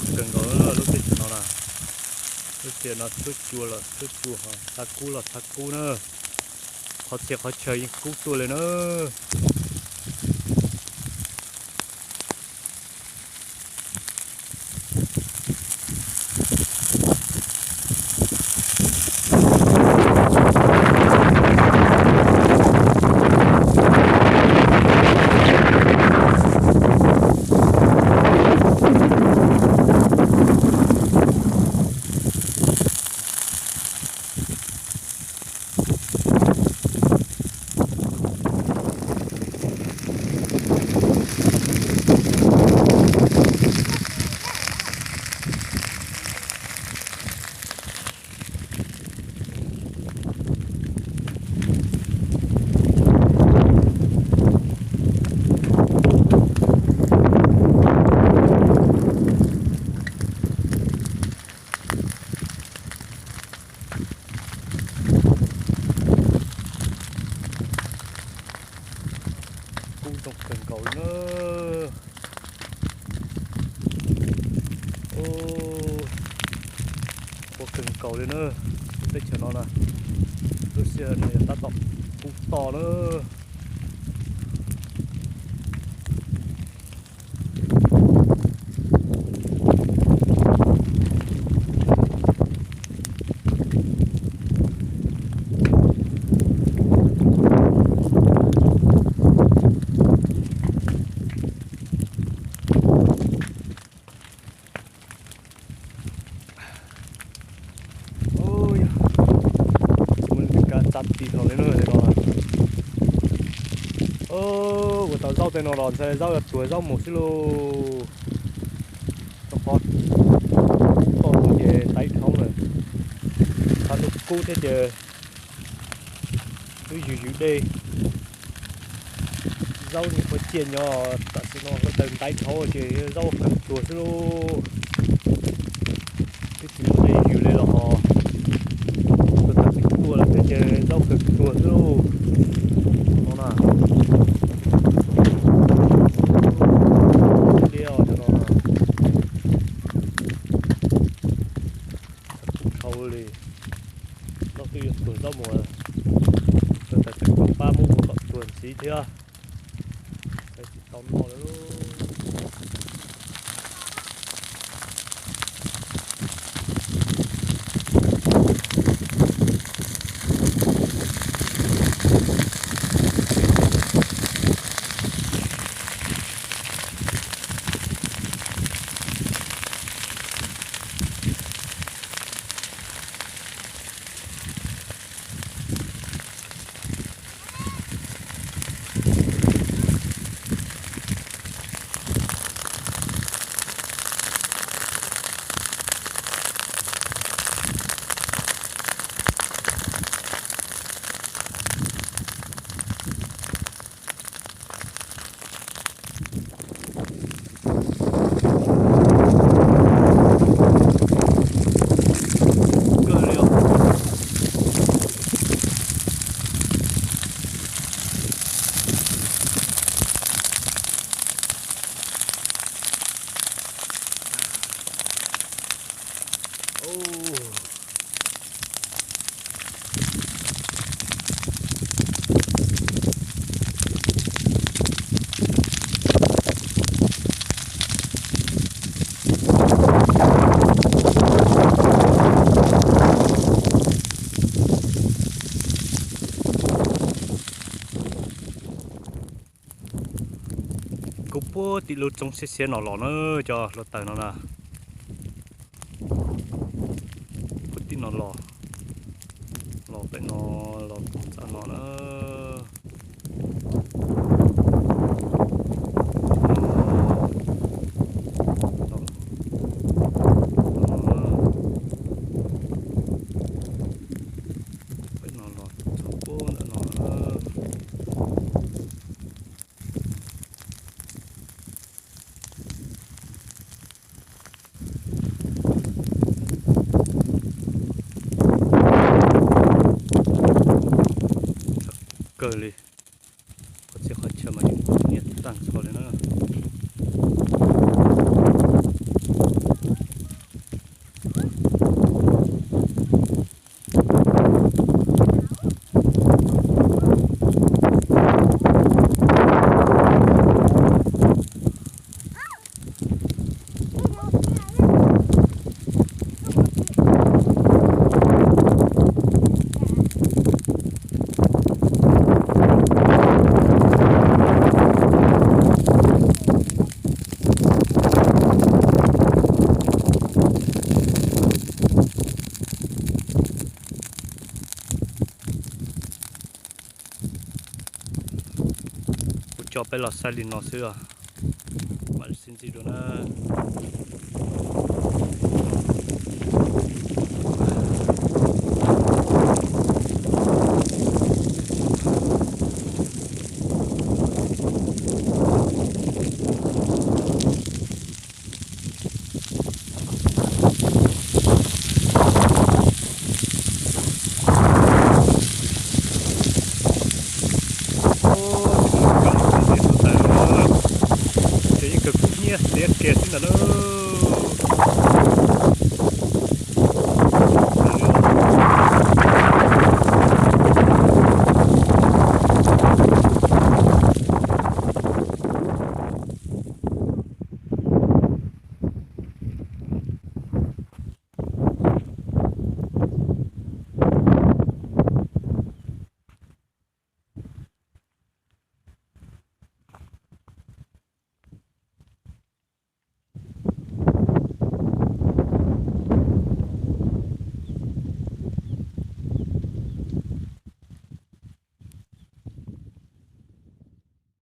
Kawg nkaus lub teb chaws no na, lub sij hawm no tshuab cua los tshuab cua, txha kub los txha kub na, qhov txhia qhov chaw yeej kub tuaj li na. Kub zoo kawg nkaus li na. Qhuav kawg nkaus li na. Teb chaws no na, lub sij hawm no yog tab tom kub to na. Ua tau zaub tej no los ntshai zaub yuav tuag zaub mus xwb lauj. Rau qhov toj ces ntaib dhau lawm, qhov ntuj kub thiab ces twb ywg ywg dej. Zaub nyuam qhuav ciaj nyob tam sim no hluav taws ntaib dhau ces zaub kawg tuag xwb lauj. Twb tsis muaj dej ywg li los ho hluav taws tsis tuaj lawm thiab ces zaub kawg tuag xwb lauj. No na, diab cov no na, txhav kub dhau li. Zaub twb yuav tuag zaub mus, hluav taws tseem pab muab ua kom tuag ntxiv thiab. Tsis tau noj lawm. Kuv puag tim lub roob siab siab no los na, cov hluav taws no na. Puag tim no los, los pem no, los txog no na. Pem no los txog puag ntawm no na. Kawg li, qhov txhia qhov chaw mas yeej kub nyiab tag nrho li na. Peb los saib li no xwb os, mam sib ntsib dua na. Ces yeej kawg kub hnyiab xiav kiag xwb ntag na.